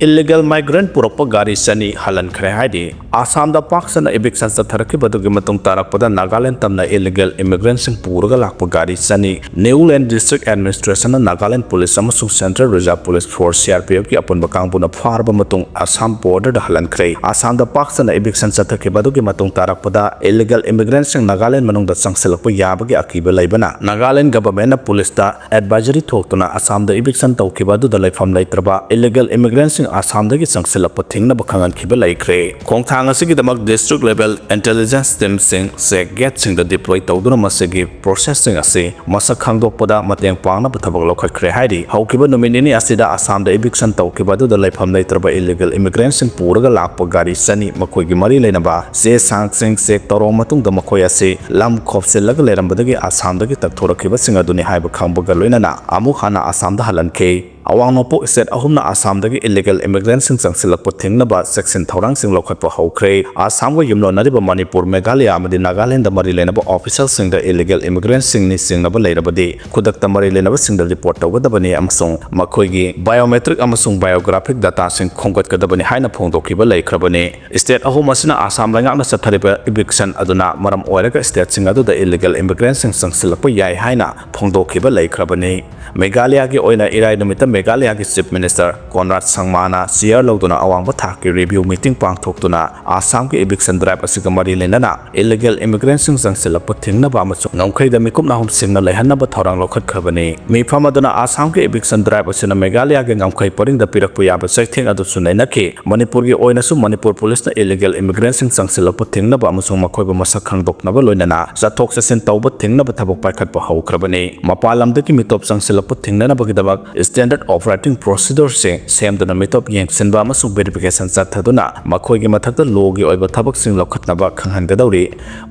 ꯏꯜꯂꯤꯒꯦꯜ ꯃꯥꯏꯒ꯭ꯔꯦꯟꯠ ꯄꯨꯔꯛꯄ ꯒꯥꯔꯤ ꯆꯅꯤ ꯍꯜꯍꯟꯈ꯭ꯔꯦ ꯍꯥꯏꯔꯤ꯫ ꯑꯁꯥꯝꯗ ꯄꯥꯛ ꯁꯟꯅ ꯏꯚꯤꯛꯁꯟ ꯆꯠꯊꯔꯛꯈꯤꯕ ꯑꯗꯨꯒꯤ ꯃꯇꯨꯡ ꯇꯥꯔꯛꯄꯗ ꯅꯥꯒꯥꯂꯦꯟ ꯇꯝꯅ ꯏꯜꯂꯤꯒꯦꯜ ꯏꯃꯤꯒ꯭ꯔꯦꯟꯠꯁꯤꯡ ꯄꯨꯔꯒ ꯂꯥꯛꯄ ꯒꯥꯔꯤ ꯆꯅꯤ ꯅ꯭ꯌꯨꯂꯦꯟ ꯗꯤꯁꯇ꯭ꯔꯤꯛ ꯑꯦꯗꯃꯤꯅꯤꯁꯇ꯭ꯔꯦꯁꯟꯅ ꯅꯥꯒꯥꯂꯦꯟ ꯄꯨꯂꯤꯁ ꯑꯃꯁꯨꯡ ꯁꯦꯟꯇ꯭ꯔꯦꯜ ꯔꯤꯖꯥꯔꯚ ꯄꯨꯂꯤꯁ ꯐꯣꯔꯁ, CRPFꯀꯤ ꯑꯄꯨꯟꯕ ꯀꯥꯡꯕꯨꯅ ꯐꯥꯔꯕ ꯃꯇꯨꯡ ꯑꯁꯥꯝ ꯕꯣꯔꯗꯔꯗ ꯍꯜꯍꯟꯈ꯭ꯔꯦ꯫ ꯑꯁꯥꯝꯗ ꯄꯥꯛ ꯁꯟꯅ ꯏꯚꯤꯛꯁꯟ ꯆꯠꯊꯈꯤꯕ ꯑꯗꯨꯒꯤ ꯃꯇꯨꯡ ꯇꯥꯔꯛꯄꯗ ꯏꯜꯂꯤꯒꯦꯜ ꯏꯃꯤꯒ꯭ꯔꯦꯟꯠꯁꯤꯡ ꯅꯥꯒꯥꯂꯦꯟ ꯃꯅꯨꯡꯗ ꯆꯪꯁꯤꯜꯂꯛꯄ ꯌꯥꯕꯒꯤ ꯑꯀꯤꯕ ꯂꯩꯕꯅ ꯅꯥꯒꯥꯂꯦꯟ ꯒꯚꯔꯟꯃꯦꯟꯠꯅ ꯄꯨꯂꯤꯁꯇ ꯑꯦꯗꯚꯥꯏꯖꯔꯤ ꯊꯣꯛꯇꯨꯅ ꯑꯁꯥꯝꯗ ꯏꯚꯤꯛꯁꯟ ꯇꯧꯈꯤꯕ ꯑꯗꯨꯗ ꯂꯩꯐꯝ ꯂꯩꯇ꯭ꯔꯕ ꯏꯜꯂꯤꯒꯦꯜ ꯏꯃꯤꯒ꯭ꯔꯦꯟꯠꯁꯤꯡ ꯑꯁꯥꯝꯗꯒꯤ ꯆꯪꯁꯤꯜꯂꯛꯄ ꯊꯤꯡꯅꯕ ꯈꯪꯍꯟꯈꯤꯕ ꯂꯩꯈ꯭ꯔꯦ꯫ ꯈꯣꯡꯊꯥꯡ ꯑꯁꯤꯒꯤꯗꯃꯛ ꯗꯤꯁꯇ꯭ꯔꯤꯛ ꯂꯦꯚꯦꯜ ꯏꯟꯇꯦꯂꯤꯖꯦꯟꯁ ꯇꯤꯝꯁꯤꯡ ꯆꯦꯛ ꯒꯦꯠꯁꯤꯡꯗ ꯗꯤꯄ꯭ꯂꯣꯏ ꯇꯧꯗꯨꯅ ꯃꯁꯤꯒꯤ ꯄ꯭ꯔꯣꯁꯦꯁꯁꯤꯡ ꯑꯁꯤ ꯃꯁꯛ ꯈꯪꯗꯣꯛꯄꯗ ꯃꯇꯦꯡ ꯄꯥꯡꯅꯕ ꯊꯕꯛ ꯂꯧꯈꯠꯈ꯭ꯔꯦ ꯍꯥꯏꯔꯤ꯫ ꯍꯧꯈꯤꯕ ꯅꯨꯃꯤꯠ ꯅꯤꯅꯤ ꯑꯁꯤꯗ ꯑꯁꯥꯝꯗ ꯏꯚꯤꯛꯁꯟ ꯇꯧꯈꯤꯕ ꯑꯗꯨꯗ ꯂꯩꯐꯝ ꯂꯩꯇ꯭ꯔꯕ ꯏꯜꯂꯤꯒꯦꯜ ꯏꯃꯤꯒ꯭ꯔꯦꯟꯠꯁꯤꯡ ꯄꯨꯔꯒ ꯂꯥꯛꯄ ꯒꯥꯔꯤ ꯆꯅꯤ, ꯃꯈꯣꯏꯒꯤ ꯃꯔꯤ ꯂꯩꯅꯕ ꯆꯦ ꯆꯥꯡꯁꯤꯡ ꯆꯦꯛ ꯇꯧꯔꯕ ꯃꯇꯨꯡꯗ ꯃꯈꯣꯏ ꯑꯁꯤ ꯂꯝ ꯈꯣꯞꯆꯤꯜꯂꯒ ꯂꯩꯔꯝꯕꯗꯒꯤ ꯑꯁꯥꯝꯗꯒꯤ ꯇꯛꯊꯣꯔꯛꯈꯤꯕꯁꯤꯡ ꯑꯗꯨꯅꯤ ꯍꯥꯏꯕ ꯈꯪꯕꯒ ꯂꯣꯏꯅꯅ ꯑꯃꯨꯛ ꯍꯟꯅ ꯑꯁꯥꯝꯗ ꯍꯜꯍꯟꯈꯤ꯫ ꯑꯋꯥꯡ ꯅꯣꯡꯄꯣꯛ state ꯑꯍꯨꯝꯅ ꯑꯁꯥꯝꯗꯒꯤ illegal immigrantꯁꯤꯡ ꯆꯪꯁꯤꯜꯂꯛꯄ ꯊꯤꯡꯅꯕ ꯆꯦꯛꯁꯤꯟ ꯊꯧꯔꯥꯡꯁꯤꯡ ꯂꯧꯈꯠꯄ ꯍꯧꯈ꯭ꯔꯦ꯫ ꯑꯁꯥꯝꯒ ꯌꯨꯝꯂꯣꯟꯅꯔꯤꯕ ꯃꯅꯤꯄꯨꯔ, ꯃꯦꯘꯥꯂꯌꯥ ꯑꯃꯗꯤ ꯅꯥꯒꯥꯂꯦꯟꯗ ꯃꯔꯤ ꯂꯩꯅꯕ officialꯁꯤꯡꯗ illegal immigrantꯁꯤꯡꯅꯤ ꯆꯤꯡꯅꯕ ꯂꯩꯔꯕꯗꯤ ꯈꯨꯗꯛꯇ ꯃꯔꯤ ꯂꯩꯅꯕꯁꯤꯡꯗ report ꯇꯧꯒꯗꯕꯅꯤ ꯑꯃꯁꯨꯡ ꯃꯈꯣꯏꯒꯤ biometric ꯑꯃꯁꯨꯡ biographic dataꯁꯤꯡ ꯈꯣꯝꯒꯠꯀꯗꯕꯅꯤ ꯍꯥꯏꯅ ꯐꯣꯡꯗꯣꯛꯈꯤꯕ ꯂꯩꯈ꯭ꯔꯕꯅꯤ꯫ State ꯑꯍꯨꯝ ꯑꯁꯤꯅ ꯑꯁꯥꯝ ꯂꯩꯉꯥꯛꯅ ꯆꯠꯊꯔꯤꯕ eviction ꯑꯗꯨꯅ ꯃꯔꯝ ꯑꯣꯏꯔꯒ stateꯁꯤꯡ ꯑꯗꯨꯗ illegal immigrantꯁꯤꯡ ꯆꯪꯁꯤꯜꯂꯛꯄ ꯌꯥꯏ ꯍꯥꯏꯅ ꯐꯣꯡꯗꯣꯛꯈꯤꯕ ꯂꯩꯈ꯭ꯔꯕꯅꯤ꯫ ꯃꯦꯘꯥꯂꯌꯥꯒꯤ ꯑꯣꯏꯅ ꯏꯔꯥꯏ ꯅꯨꯃꯤꯠꯇ ꯃꯦꯘꯥꯂꯌꯥꯒꯤ Chief Minister ꯀꯣꯟꯔꯥꯗ ꯁꯪꯃꯥꯅ chair ꯂꯧꯗꯨꯅ ꯑꯋꯥꯡꯕ ꯊꯥꯛꯀꯤ review meeting ꯄꯥꯡꯊꯣꯛꯇꯨꯅ ꯑꯁꯥꯝꯒꯤ eviction drive ꯑꯁꯤꯒ ꯃꯔꯤ ꯂꯩꯅꯅ illegal immigrantꯁꯤꯡ ꯆꯪꯁꯤꯜꯂꯛꯄ ꯊꯤꯡꯅꯕ ꯑꯃꯁꯨꯡ ꯉꯝꯈꯩꯗ ꯃꯤꯀꯨꯞ ꯅꯥꯍꯨꯝꯁꯤꯡꯅ ꯂꯩꯍꯟꯅꯕ ꯊꯧꯔꯥꯡ ꯂꯧꯈꯠꯈ꯭ꯔꯕꯅꯤ꯫ ꯃꯤꯐꯝ ꯑꯗꯨꯅ ꯑꯁꯥꯝꯒꯤ eviction drive ꯑꯁꯤꯅ ꯃꯦꯘꯥꯂꯌꯥꯒꯤ ꯉꯝꯈꯩ ꯄꯔꯤꯡꯗ ꯄꯤꯔꯛꯄ ꯌꯥꯕ ꯆꯩꯊꯦꯡ ꯑꯗꯨꯁꯨ ꯅꯩꯅꯈꯤ꯫ ꯃꯅꯤꯄꯨꯔꯒꯤ ꯑꯣꯏꯅꯁꯨ ꯃꯅꯤꯄꯨꯔ policeꯅ illegal immigrantꯁꯤꯡ ꯆꯪꯁꯤꯜꯂꯛꯄ ꯊꯤꯡꯅꯕ ꯑꯃꯁꯨꯡ ꯃꯈꯣꯏꯕꯨ ꯃꯁꯛ ꯈꯪꯗꯣꯛꯅꯕ ꯂꯣꯏꯅꯅ ꯆꯠꯊꯣꯛ ꯆꯠꯁꯤꯟ ꯇꯧꯕ ꯊꯤꯡꯅꯕ ꯊꯕꯛ ꯄꯥꯏꯈꯠꯄ ꯍꯧꯈ꯭ꯔꯕꯅꯤ꯫ ꯃꯄꯥꯟ ꯂꯝꯗꯒꯤ ꯃꯤꯇꯣꯞ ꯆꯪꯁꯤꯜꯂꯛꯄ ꯊꯤꯡꯅꯅꯕꯒꯤꯗꯃꯛ standard operating procedureꯁꯤꯡ ꯁꯦꯝꯗꯨꯅ ꯃꯤꯇꯣꯞ ꯌꯦꯡꯁꯤꯟꯕ ꯑꯃꯁꯨꯡ verification ꯆꯠꯊꯗꯨꯅ ꯃꯈꯣꯏꯒꯤ ꯃꯊꯛꯇ lawꯒꯤ ꯑꯣꯏꯕ ꯊꯕꯛꯁꯤꯡ ꯂꯧꯈꯠꯅꯕ ꯈꯪꯍꯟꯒꯗꯧꯔꯤ꯫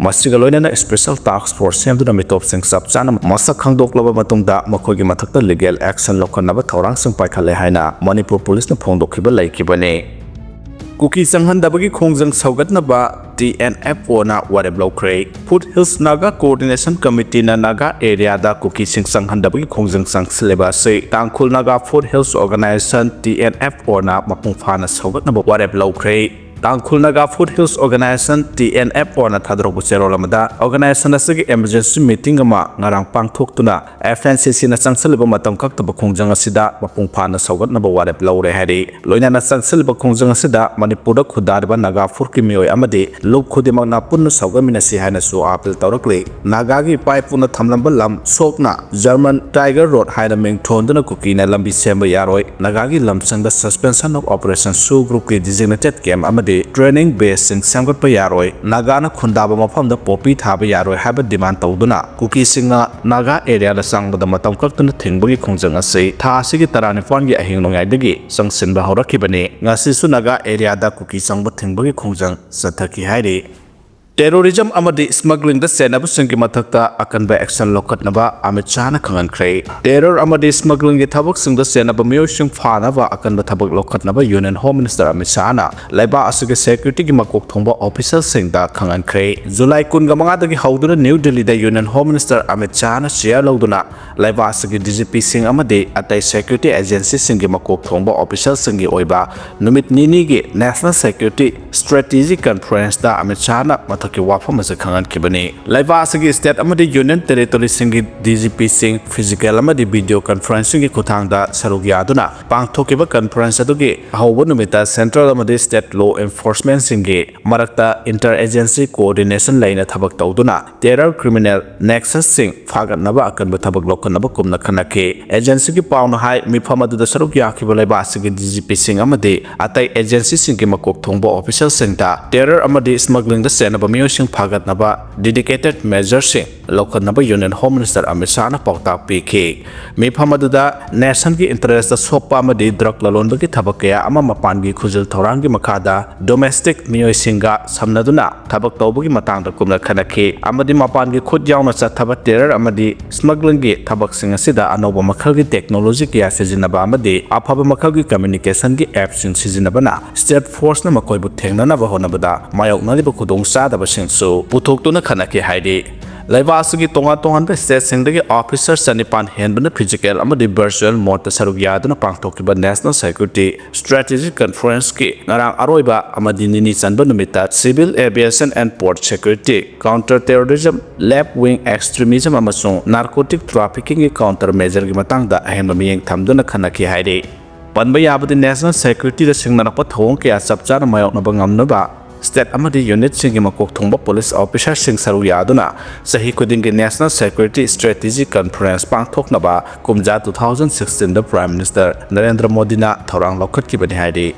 ꯃꯁꯤꯒ ꯂꯣꯏꯅꯅ special task force ꯁꯦꯝꯗꯨꯅ ꯃꯤꯇꯣꯞꯁꯤꯡ ꯆꯞ ꯆꯥꯅ ꯃꯁꯛ ꯈꯪꯗꯣꯛꯂꯕ ꯃꯇꯨꯡꯗ ꯃꯈꯣꯏꯒꯤ ꯃꯊꯛꯇ legal action ꯂꯧꯈꯠꯅꯕ ꯊꯧꯔꯥꯡꯁꯤꯡ ꯄꯥꯏꯈꯠꯂꯦ ꯍꯥꯏꯅ ꯃꯅꯤꯄꯨꯔ policeꯅ ꯐꯣꯡꯗꯣꯛꯈꯤꯕ ꯂꯩꯈꯤꯕꯅꯤ꯫ ꯀꯨꯀꯤ ꯆꯪꯍꯟꯗꯕꯒꯤ ꯈꯣꯡꯖꯪ ꯁꯧꯒꯠꯅꯕ TNFOꯅ ꯋꯥꯔꯦꯞ ꯂꯧꯈ꯭ꯔꯦ꯫ Foothills Naga Coordination Committeeꯅ ꯅꯥꯒꯥ areaꯗ ꯀꯨꯀꯤꯁꯤꯡ ꯆꯪꯍꯟꯗꯕꯒꯤ ꯈꯣꯡꯖꯪ ꯆꯪꯁꯤꯜꯂꯤꯕ ꯑꯁꯤ ꯇꯥꯡꯈꯨꯜ ꯅꯥꯒꯥ Foothills Organisation, TNFOꯅ ꯃꯄꯨꯡ ꯐꯥꯅ ꯁꯧꯒꯠꯅꯕ ꯋꯥꯔꯦꯞ ꯂꯧꯈ꯭ꯔꯦ꯫ ꯇꯥꯡꯈꯨꯜ ꯅꯥꯒꯥ Foothills Organisation, TNFOꯅ ꯊꯥꯗꯣꯔꯛꯄ ꯆꯦꯔꯣꯜ ꯑꯃꯗ, organisation ꯑꯁꯤꯒꯤ emergency meeting ꯑꯃ ꯉꯔꯥꯡ ꯄꯥꯡꯊꯣꯛꯇꯨꯅ, FNCCꯅ ꯆꯪꯁꯤꯜꯂꯤꯕ ꯃꯇꯝ ꯀꯛꯇꯕ ꯈꯣꯡꯖꯪ ꯑꯁꯤꯗ ꯃꯄꯨꯡ ꯐꯥꯅ ꯁꯧꯒꯠꯅꯕ ꯋꯥꯔꯦꯞ ꯂꯧꯔꯦ ꯍꯥꯏꯔꯤ꯫ ꯂꯣꯏꯅꯅ ꯆꯪꯁꯤꯜꯂꯤꯕ ꯈꯣꯡꯖꯪ ꯑꯁꯤꯗ ꯃꯅꯤꯄꯨꯔꯗ ꯈꯨꯟꯗꯥꯔꯤꯕ ꯅꯥꯒꯥ ꯐꯨꯔꯨꯞꯀꯤ ꯃꯤꯑꯣꯏ ꯑꯃꯗꯤ ꯂꯨꯞ ꯈꯨꯗꯤꯡꯃꯛꯅ ꯄꯨꯟꯅ ꯁꯧꯒꯠꯃꯤꯟꯅꯁꯤ ꯍꯥꯏꯅꯁꯨ appeal ꯇꯧꯔꯛꯂꯤ꯫ ꯅꯥꯒꯥꯒꯤ ꯏꯄꯥ ꯏꯄꯨꯅ ꯊꯝꯂꯝꯕ ꯂꯝ ꯁꯣꯛꯅ German Tiger Road ꯍꯥꯏꯅ ꯃꯤꯡ ꯊꯣꯟꯗꯨꯅ ꯀꯨꯀꯤꯅ ꯂꯝꯕꯤ ꯁꯦꯝꯕ ꯌꯥꯔꯣꯏ, ꯅꯥꯒꯥꯒꯤ ꯂꯝꯁꯤꯡꯗ Suspension of Operation SoO groupꯀꯤ designated camp ꯑꯃꯗꯤ training baseꯁꯤꯡ ꯁꯦꯝꯒꯠꯄ ꯌꯥꯔꯣꯏ, ꯅꯥꯒꯥꯅ ꯈꯨꯟꯗꯥꯕ ꯃꯐꯝꯗ poppy ꯊꯥꯕ ꯌꯥꯔꯣꯏ ꯍꯥꯏꯕ demand ꯇꯧꯗꯨꯅ ꯀꯨꯀꯤꯁꯤꯡꯅ ꯅꯥꯒꯥ areaꯗ ꯆꯪꯕꯗ ꯃꯇꯝ ꯀꯛꯇꯅ ꯊꯤꯡꯕꯒꯤ ꯈꯣꯡꯖꯪ ꯑꯁꯤ ꯊꯥ ꯑꯁꯤꯒꯤ ꯇꯔꯥꯅꯤꯄꯥꯟꯒꯤ ꯑꯍꯤꯡ ꯅꯣꯡꯌꯥꯏꯗꯒꯤ ꯆꯪꯁꯤꯟꯕ ꯍꯧꯔꯛꯈꯤꯕꯅꯤ꯫ ꯉꯁꯤꯁꯨ ꯅꯥꯒꯥ areaꯗ ꯀꯨꯀꯤ ꯆꯪꯕ ꯊꯤꯡꯕꯒꯤ ꯈꯣꯡꯖꯪ ꯆꯠꯊꯈꯤ ꯍꯥꯏꯔꯤ꯫ Terrorism ꯑꯃꯗꯤ smugglingꯗ ꯆꯦꯟꯅꯕꯁꯤꯡꯒꯤ ꯃꯊꯛꯇ ꯑꯀꯟꯕ action ꯂꯧꯈꯠꯅꯕ ꯑꯃꯤꯠ ꯁꯥꯍꯅ ꯈꯪꯍꯟꯈ꯭ꯔꯦ꯫ Terror ꯑꯃꯗꯤ smugglingꯒꯤ ꯊꯕꯛꯁꯤꯡꯗ ꯆꯦꯟꯅꯕ ꯃꯤꯑꯣꯏꯁꯤꯡ ꯐꯥꯅꯕ ꯑꯀꯟꯕ ꯊꯕꯛ ꯂꯧꯈꯠꯅꯕ Union Home Minister ꯑꯃꯤꯠ ꯁꯥꯍꯅ ꯂꯩꯕꯥꯛ ꯑꯁꯤꯒꯤ securityꯒꯤ ꯃꯀꯣꯛ ꯊꯣꯡꯕ officialꯁꯤꯡꯗ ꯈꯪꯍꯟꯈ꯭ꯔꯦ꯫ July ꯀꯨꯟꯒ ꯃꯉꯥꯗꯒꯤ ꯍꯧꯗꯨꯅ New Delhiꯗ Union Home Minister Amit ꯁꯥꯍꯅ chair ꯂꯧꯗꯨꯅ ꯂꯩꯕꯥꯛ ꯑꯁꯤꯒꯤ DGPꯁꯤꯡ ꯑꯃꯗꯤ ꯑꯇꯩ security agencyꯁꯤꯡꯒꯤ ꯃꯀꯣꯛ ꯊꯣꯡꯕ officialꯁꯤꯡꯒꯤ ꯑꯣꯏꯕ ꯅꯨꯃꯤꯠ ꯅꯤꯅꯤꯒꯤ National Security Strategy Conferenceꯇ ꯑꯃꯤꯠ ꯁꯥꯍꯅ ꯃꯊꯛꯀꯤ ꯋꯥꯐꯝ ꯑꯁꯤ ꯈꯪꯍꯟꯈꯤꯕꯅꯤ꯫ ꯂꯩꯕꯥꯛ ꯑꯁꯤꯒꯤ state ꯑꯃꯗꯤ union territoryꯁꯤꯡꯒꯤ DGPꯁꯤꯡ physical ꯑꯃꯗꯤ video conferencingꯒꯤ ꯈꯨꯠꯊꯥꯡꯗ ꯁꯔꯨꯛ ꯌꯥꯗꯨꯅ ꯄꯥꯡꯊꯣꯛꯈꯤꯕ conference ꯑꯗꯨꯒꯤ ꯑꯍꯧꯕ ꯅꯨꯃꯤꯠꯇ central ꯑꯃꯗꯤ state law enforcementꯁꯤꯡꯒꯤ ꯃꯔꯛꯇ inter agency coordination ꯂꯩꯅ ꯊꯕꯛ ꯇꯧꯗꯨꯅ terror criminal nexusꯁꯤꯡ ꯐꯥꯒꯠꯅꯕ ꯑꯀꯟꯕ ꯊꯕꯛ ꯂꯧꯈꯠꯅꯕ ꯀꯨꯝꯅ ꯈꯟꯅꯈꯤ꯫ Agencyꯒꯤ ꯄꯥꯎꯅ ꯍꯥꯏ, ꯃꯤꯐꯝ ꯑꯗꯨꯗ ꯁꯔꯨꯛ ꯌꯥꯈꯤꯕ ꯂꯩꯕꯥꯛ ꯑꯁꯤꯒꯤ DGPꯁꯤꯡ ꯑꯃꯗꯤ ꯑꯇꯩ agencyꯁꯤꯡꯒꯤ ꯃꯀꯣꯛ ꯊꯣꯡꯕ officialꯁꯤꯡꯗ terror ꯑꯃꯗꯤ smugglingꯗ ꯆꯦꯟꯅꯕ ꯃꯤꯑꯣꯏꯁꯤꯡ ꯐꯥꯒꯠꯅꯕ dedicated measuresꯁꯤꯡ ꯂꯧꯈꯠꯅꯕ Union Home Minister Amit ꯁꯥꯍꯅ ꯄꯥꯎꯇꯥꯛ ꯄꯤꯈꯤ꯫ ꯃꯤꯐꯝ ꯑꯗꯨꯗ nationꯒꯤ interestꯇ ꯁꯣꯛꯄ ꯑꯃꯗꯤ drug ꯂꯂꯣꯟꯕꯒꯤ ꯊꯕꯛ ꯀꯌꯥ ꯑꯃ ꯃꯄꯥꯟꯒꯤ ꯈꯨꯖꯤꯜ ꯊꯧꯔꯥꯡꯒꯤ ꯃꯈꯥꯗ domestic ꯃꯤꯑꯣꯏꯁꯤꯡꯒ ꯁꯝꯅꯗꯨꯅ ꯊꯕꯛ ꯇꯧꯕꯒꯤ ꯃꯇꯥꯡꯗ ꯀꯨꯞꯅ ꯈꯟꯅꯈꯤ ꯑꯃꯗꯤ ꯃꯄꯥꯟꯒꯤ ꯈꯨꯠ ꯌꯥꯎꯅ ꯆꯠꯊꯕ terror ꯑꯃꯗꯤ smugglingꯒꯤ ꯊꯕꯛꯁꯤꯡ ꯑꯁꯤꯗ ꯑꯅꯧꯕ ꯃꯈꯜꯒꯤ technology ꯀꯌꯥ ꯁꯤꯖꯤꯟꯅꯕ ꯑꯃꯗꯤ ꯑꯐꯕ ꯃꯈꯜꯒꯤ communicationꯒꯤ appꯁꯤꯡ ꯁꯤꯖꯤꯟꯅꯕꯅ state forceꯅ ꯃꯈꯣꯏꯕꯨ ꯊꯦꯡꯅꯅꯕ ꯍꯣꯠꯅꯕꯗ ꯃꯥꯌꯣꯛꯅꯔꯤꯕ ꯈꯨꯗꯣꯡꯆꯥꯗꯕꯁꯤꯡꯁꯨ ꯄꯨꯊꯣꯛꯇꯨꯅ ꯈꯟꯅꯈꯤ ꯍꯥꯏꯔꯤ꯫ ꯂꯩꯕꯥꯛ ꯑꯁꯤꯒꯤ ꯇꯣꯉꯥꯟ ꯇꯣꯉꯥꯟꯕ stateꯁꯤꯡꯗꯒꯤ officer ꯆꯅꯤꯄꯥꯟ ꯍꯦꯟꯕꯅ physical ꯑꯃꯗꯤ virtual modeꯇ ꯁꯔꯨꯛ ꯌꯥꯗꯨꯅ ꯄꯥꯡꯊꯣꯛꯈꯤꯕ National Security Strategic Conferenceꯀꯤ ꯉꯔꯥꯡ ꯑꯔꯣꯏꯕ ꯑꯃꯗꯤ ꯅꯤꯅꯤ ꯆꯟꯕ ꯅꯨꯃꯤꯠꯇ civil aviation and port security, counter terrorism, left wing extremism ꯑꯃꯁꯨꯡ narcotic traffickingꯒꯤ counter measureꯒꯤ ꯃꯇꯥꯡꯗ ꯑꯍꯦꯟꯕ ꯃꯤꯠꯌꯦꯡ ꯊꯝꯗꯨꯅ ꯈꯟꯅꯈꯤ ꯍꯥꯏꯔꯤ꯫ ꯄꯟꯕ ꯌꯥꯕꯗꯤ National Securityꯗ ꯁꯤꯡꯅꯔꯛꯄ ꯊꯧꯑꯣꯡ ꯀꯌꯥ ꯆꯞ ꯆꯥꯅ ꯃꯥꯌꯣꯛꯅꯕ ꯉꯝꯅꯕ state ꯑꯃꯗꯤ unitꯁꯤꯡꯒꯤ ꯃꯀꯣꯛ ꯊꯣꯡꯕ police officerꯁꯤꯡ ꯁꯔꯨꯛ ꯌꯥꯗꯨꯅ ꯆꯍꯤ ꯈꯨꯗꯤꯡꯒꯤ National Security Strategy Conference ꯄꯥꯡꯊꯣꯛꯅꯕ ꯀꯨꯝꯖꯥ two thousand sixteenꯗ Prime Minister Narendra ꯃꯣꯗꯤꯅ ꯊꯧꯔꯥꯡ ꯂꯧꯈꯠꯈꯤꯕꯅꯤ ꯍꯥꯏꯔꯤ꯫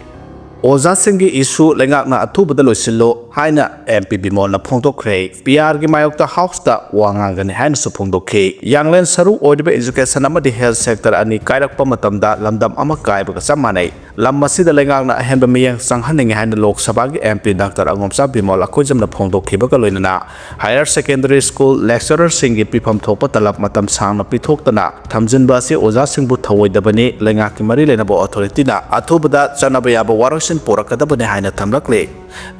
ꯑꯣꯖꯥꯁꯤꯡꯒꯤ issue ꯂꯩꯉꯥꯛꯅ ꯑꯊꯨꯕꯗ ꯂꯣꯏꯁꯤꯜꯂꯨ ꯍꯥꯏꯅ MP ꯕꯤꯃꯣꯜꯅ ꯐꯣꯡꯗꯣꯛꯈ꯭ꯔꯦ꯫ PRꯒꯤ ꯃꯥꯌꯣꯛꯇ Houseꯇ ꯋꯥ ꯉꯥꯡꯒꯅꯤ ꯍꯥꯏꯅꯁꯨ ꯐꯣꯡꯗꯣꯛꯈꯤ꯫ ꯌꯥꯡꯂꯦꯟ ꯁꯔꯨ ꯑꯣꯏꯔꯤꯕ education ꯑꯃꯗꯤ health sector ꯑꯅꯤ ꯀꯥꯏꯔꯛꯄ ꯃꯇꯝꯗ ꯂꯝꯗꯝ ꯑꯃ ꯀꯥꯏꯕꯒ ꯆꯞ ꯃꯥꯟꯅꯩ꯫ ꯂꯝ ꯑꯁꯤꯗ ꯂꯩꯉꯥꯛꯅ ꯑꯍꯦꯟꯕ ꯃꯤꯠꯌꯦꯡ ꯆꯪꯍꯟꯅꯤꯡꯉꯤ ꯍꯥꯏꯅ ꯂꯣꯛ ꯁꯚꯥꯒꯤ M P Doctor ꯑꯉꯣꯝꯆꯥ ꯕꯤꯃꯣꯜ ꯑꯩꯈꯣꯏꯖꯝꯅ ꯐꯣꯡꯗꯣꯛꯈꯤꯕꯒ ꯂꯣꯏꯅꯅ higher secondary school lecturerꯁꯤꯡꯒꯤ ꯄꯤꯐꯝ ꯊꯣꯛꯄ ꯇꯂꯕ ꯃꯇꯝ ꯁꯥꯡꯅ ꯄꯤꯊꯣꯛꯇꯅ ꯊꯝꯖꯤꯟꯕ ꯑꯁꯤ ꯑꯣꯖꯥꯁꯤꯡꯕꯨ ꯊꯧꯑꯣꯏꯗꯕꯅꯤ, ꯂꯩꯉꯥꯛꯀꯤ ꯃꯔꯤ ꯂꯩꯅꯕ authorityꯅ ꯑꯊꯨꯕꯗ ꯆꯠꯅꯕ ꯌꯥꯕ ꯋꯥꯔꯣꯏꯁꯤꯟ ꯄꯨꯔꯛꯀꯗꯕꯅꯤ ꯍꯥꯏꯅ ꯊꯝꯂꯛꯂꯤ꯫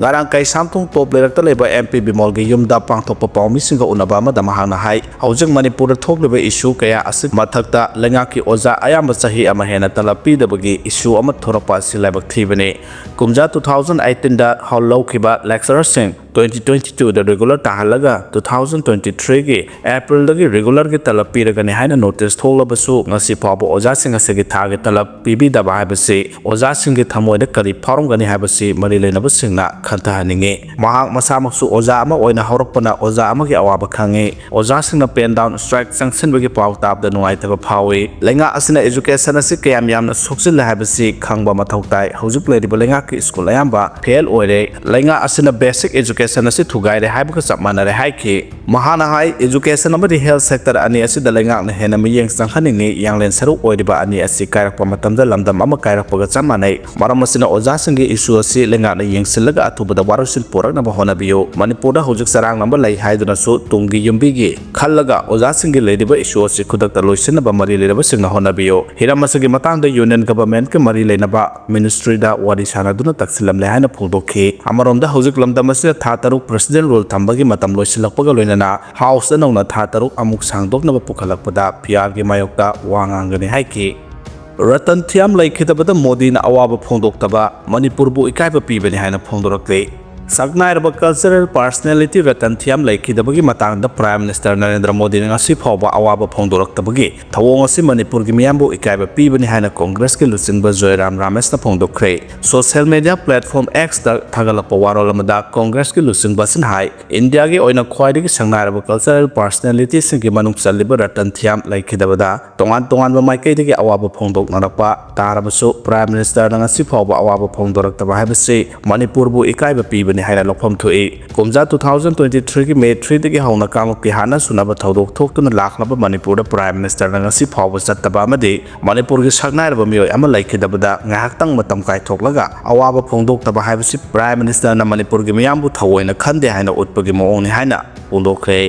ꯉꯔꯥꯡ ꯀꯩꯁꯥꯝꯊꯣꯡ ꯇꯣꯞ ꯂꯩꯔꯛꯇ ꯂꯩꯕ M P ꯕꯤꯃꯣꯜꯒꯤ ꯌꯨꯝꯗ ꯄꯥꯡꯊꯣꯛꯄ ꯄꯥꯎꯃꯤꯁꯤꯡꯒ ꯎꯅꯕ ꯑꯃꯗ ꯃꯍꯥꯛꯅ ꯍꯥꯏ, ꯍꯧꯖꯤꯛ ꯃꯅꯤꯄꯨꯔꯗ ꯊꯣꯛꯂꯤꯕ issue ꯀꯌꯥ ꯑꯁꯤ ꯃꯊꯛꯇ ꯂꯩꯉꯥꯛꯀꯤ ꯑꯣꯖꯥ ꯑꯌꯥꯝꯕ ꯆꯍꯤ ꯑꯃ ꯍꯦꯟꯅ ꯇꯂꯕ ꯄꯤꯗꯕꯒꯤ issue ꯑꯃ ꯊꯣꯔꯛꯄ ꯑꯁꯤ ꯂꯥꯏꯕꯛ ꯊꯤꯕꯅꯤ꯫ ꯀꯨꯝꯖꯥ two thousand eighteenꯗ ꯍꯧ-, ꯂꯧꯈꯤꯕ lecturerꯁꯤꯡ twenty twenty twoꯗ regular ꯇꯥꯍꯜꯂꯒ two thousand twenty threeꯒꯤ Aprilꯗꯒꯤ regularꯒꯤ ꯇꯂꯕ ꯄꯤꯔꯒꯅꯤ ꯍꯥꯏꯅ notice ꯊꯣꯛꯂꯕꯁꯨ ꯉꯁꯤ ꯐꯥꯎꯕ ꯑꯣꯖꯥꯁꯤꯡ ꯑꯁꯤꯒꯤ ꯊꯥꯒꯤ ꯇꯂꯕ ꯄꯤꯕꯤꯗꯕ ꯍꯥꯏꯕꯁꯤ ꯑꯣꯖꯥꯁꯤꯡꯒꯤ ꯊꯃꯣꯏꯗ ꯀꯔꯤ ꯐꯥꯎꯔꯝꯒꯅꯤ ꯍꯥꯏꯕꯁꯤ ꯃꯔꯤ ꯂꯩꯅꯕꯁꯤꯡꯅ ꯈꯟꯊꯍꯟꯅꯤꯡꯏ꯫ ꯃꯍꯥꯛ ꯃꯁꯥꯃꯛꯁꯨ ꯑꯣꯖꯥ ꯑꯃ ꯑꯣꯏꯅ ꯍꯧꯔꯛꯄꯅ ꯑꯣꯖꯥ ꯑꯃꯒꯤ ꯑꯋꯥꯕ ꯈꯪꯏ꯫ ꯑꯣꯖꯥꯁꯤꯡꯅ pen down strike ꯆꯪꯁꯤꯟꯕꯒꯤ ꯄꯥꯎ ꯇꯥꯕꯗ ꯅꯨꯡꯉꯥꯏꯇꯕ ꯐꯥꯎꯏ꯫ ꯂꯩꯉꯥꯛ ꯑꯁꯤꯅ education ꯑꯁꯤ ꯀꯌꯥꯝ ꯌꯥꯝꯅ ꯁꯣꯛꯆꯤꯜꯂꯦ ꯍꯥꯏꯕꯁꯤ ꯈꯪꯕ ꯃꯊꯧ ꯇꯥꯏ꯫ ꯍꯧꯖꯤꯛ ꯂꯩꯔꯤꯕ ꯂꯩꯉꯥꯛꯀꯤ school ꯑꯌꯥꯝꯕ fail ꯑꯣꯏꯔꯦ꯫ ꯂꯩꯉꯥꯛ ꯑꯁꯤꯅ basic education ꯑꯁꯤ ꯊꯨꯒꯥꯏꯔꯦ ꯍꯥꯏꯕꯒ ꯆꯞ ꯃꯥꯟꯅꯔꯦ ꯍꯥꯏꯈꯤ꯫ ꯃꯍꯥꯛꯅ ꯍꯥꯏ, education ꯑꯃꯗꯤ health sector ꯑꯅꯤ ꯑꯁꯤꯗ ꯂꯩꯉꯥꯛꯅ ꯍꯦꯟꯅ ꯃꯤꯠꯌꯦꯡ ꯆꯪꯍꯟꯅꯤꯡꯏ꯫ ꯌꯥꯡꯂꯦꯟ ꯁꯔꯨꯛ ꯑꯣꯏꯔꯤꯕ ꯑꯅꯤ ꯑꯁꯤ ꯀꯥꯏꯔꯛꯄ ꯃꯇꯝꯗ ꯂꯝꯗꯝ ꯑꯃ ꯀꯥꯏꯔꯛꯄꯒ ꯆꯞ ꯃꯥꯟꯅꯩ꯫ ꯃꯔꯝ ꯑꯁꯤꯅ ꯑꯣꯖꯥꯁꯤꯡꯒꯤ issue ꯑꯁꯤ ꯂꯩꯉꯥꯛꯅ ꯌꯦꯡꯁꯤꯜꯂꯒ ꯑꯊꯨꯕꯗ ꯋꯥꯔꯣꯏꯁꯤꯟ ꯄꯨꯔꯛꯅꯕ ꯍꯣꯠꯅꯕꯤꯌꯨ꯫ ꯃꯅꯤꯄꯨꯔꯗ ꯍꯧꯖꯤꯛ ꯆꯔꯥꯡꯅꯕ ꯂꯩ ꯍꯥꯏꯗꯨꯅꯁꯨ ꯇꯨꯡꯒꯤ ꯌꯨꯝꯕꯤꯒꯤ ꯈꯜꯂꯒ ꯑꯣꯖꯥꯁꯤꯡꯒꯤ ꯂꯩꯔꯤꯕ issue ꯑꯁꯤ ꯈꯨꯗꯛꯇ ꯂꯣꯏꯁꯤꯟꯅꯕ ꯃꯔꯤ ꯂꯩꯅꯕꯁꯤꯡꯅ ꯍꯣꯠꯅꯕꯤꯌꯨ꯫ ꯍꯤꯔꯝ ꯑꯁꯤꯒꯤ ꯃꯇꯥꯡꯗ union governmentꯀ ꯃꯔꯤ ꯂꯩꯅꯕ ministryꯗ ꯋꯥꯔꯤ ꯁꯥꯟꯅꯗꯨꯅ ꯇꯛꯁꯤꯜꯂꯝꯂꯦ ꯍꯥꯏꯅ ꯐꯣꯡꯗꯣꯛꯈꯤ꯫ ꯑꯃꯔꯣꯝꯗ ꯍꯧꯖꯤꯛ ꯂꯝꯗꯝ ꯑꯁꯤꯗ ꯊꯥ ꯇꯔꯨꯛ president rule ꯊꯝꯕꯒꯤ ꯃꯇꯝ ꯂꯣꯏꯁꯤꯜꯂꯛꯄꯒ ꯂꯣꯏꯅꯅ Houseꯗ ꯅꯧꯅ ꯊꯥ ꯇꯔꯨꯛ ꯑꯃꯨꯛ ꯁꯥꯡꯗꯣꯛꯅꯕ ꯄꯨꯈꯠꯂꯛꯄꯗ PRꯒꯤ ꯃꯥꯌꯣꯛꯇ ꯋꯥ ꯉꯥꯡꯒꯅꯤ ꯍꯥꯏꯈꯤ꯫ ꯔꯇꯟ ꯊꯤꯌꯥꯝ ꯂꯩꯈꯤꯗꯕꯗ ꯃꯣꯗꯤꯅ ꯑꯋꯥꯕ ꯐꯣꯡꯗꯣꯛꯇꯕ, ꯃꯅꯤꯄꯨꯔꯕꯨ ꯏꯀꯥꯏꯕ ꯄꯤꯕꯅꯤ ꯍꯥꯏꯅ ꯐꯣꯡꯗꯣꯔꯛꯂꯤ꯫ ꯁꯛꯅꯥꯏꯔꯕ cultural personality ꯔꯇꯟ ꯊꯤꯌꯥꯝ ꯂꯩꯈꯤꯗꯕꯒꯤ ꯃꯇꯥꯡꯗ Prime Minister ꯅꯔꯦꯟꯗ꯭ꯔ ꯃꯣꯗꯤꯅ ꯉꯁꯤ ꯐꯥꯎꯕ ꯑꯋꯥꯕ ꯐꯣꯡꯗꯣꯔꯛꯇꯕꯒꯤ ꯊꯧꯑꯣꯡ ꯑꯁꯤ ꯃꯅꯤꯄꯨꯔꯒꯤ ꯃꯤꯌꯥꯝꯕꯨ ꯏꯀꯥꯏꯕ ꯄꯤꯕꯅꯤ ꯍꯥꯏꯅ Congressꯀꯤ ꯂꯨꯆꯤꯡꯕ ꯖꯣꯏꯔꯥꯝ ꯔꯥꯃꯦꯁꯅ ꯐꯣꯡꯗꯣꯛꯈ꯭ꯔꯦ꯫ Social media platform Xꯇ ꯊꯥꯒꯠꯂꯛꯄ ꯋꯥꯔꯣꯜ ꯑꯃꯗ Congressꯀꯤ ꯂꯨꯆꯤꯡꯕ ꯑꯁꯤꯅ ꯍꯥꯏ, ꯏꯟꯗꯤꯌꯥꯒꯤ ꯑꯣꯏꯅ ꯈ꯭ꯋꯥꯏꯗꯒꯤ ꯁꯛꯅꯥꯏꯔꯕ cultural personalityꯁꯤꯡꯒꯤ ꯃꯅꯨꯡ ꯆꯜꯂꯤꯕ ꯔꯇꯟ ꯊꯤꯌꯥꯝ ꯂꯩꯈꯤꯗꯕꯗ ꯇꯣꯉꯥꯟ ꯇꯣꯉꯥꯟꯕ ꯃꯥꯏꯀꯩꯗꯒꯤ ꯑꯋꯥꯕ ꯐꯣꯡꯗꯣꯛꯅꯔꯛꯄ ꯇꯥꯔꯕꯁꯨ, Prime Ministerꯅ ꯉꯁꯤ ꯐꯥꯎꯕ ꯑꯋꯥꯕ ꯐꯣꯡꯗꯣꯔꯛꯇꯕ ꯍꯥꯏꯕꯁꯤ ꯃꯅꯤꯄꯨꯔꯕꯨ ꯏꯀꯥꯏꯕ ꯄꯤꯕꯅꯤ꯫ ꯍꯥꯏꯅ ꯂꯧꯐꯝ ꯊꯣꯛꯏ꯫ ꯀꯨꯝꯖꯥ two thousand twenty threeꯒꯤ May threeꯗꯒꯤ ꯍꯧꯅ ꯀꯥꯡꯂꯨꯞꯀꯤ ꯍꯥꯟꯅ ꯁꯨꯅꯕ ꯊꯧꯗꯣꯛ ꯊꯣꯛꯇꯨꯅ ꯂꯥꯛꯂꯕ ꯃꯅꯤꯄꯨꯔꯗ Prime Ministerꯅ ꯉꯁꯤ ꯐꯥꯎꯕ ꯆꯠꯇꯕ ꯑꯃꯗꯤ ꯃꯅꯤꯄꯨꯔꯒꯤ ꯁꯛꯅꯥꯏꯔꯕ ꯃꯤꯑꯣꯏ ꯑꯃ ꯂꯩꯈꯤꯗꯕꯗ ꯉꯥꯏꯍꯥꯛꯇꯪ ꯃꯇꯝ ꯀꯥꯏꯊꯣꯛꯂꯒ ꯑꯋꯥꯕ ꯐꯣꯡꯗꯣꯛꯇꯕ ꯍꯥꯏꯕꯁꯤ Prime Ministerꯅ ꯃꯅꯤꯄꯨꯔꯒꯤ ꯃꯤꯌꯥꯝꯕꯨ ꯊꯑꯣꯏꯅ ꯈꯟꯗꯦ ꯍꯥꯏꯅ ꯎꯠꯄꯒꯤ ꯃꯑꯣꯡꯅꯤ ꯍꯥꯏꯅ ꯐꯣꯡꯗꯣꯛꯈ꯭ꯔꯦ꯫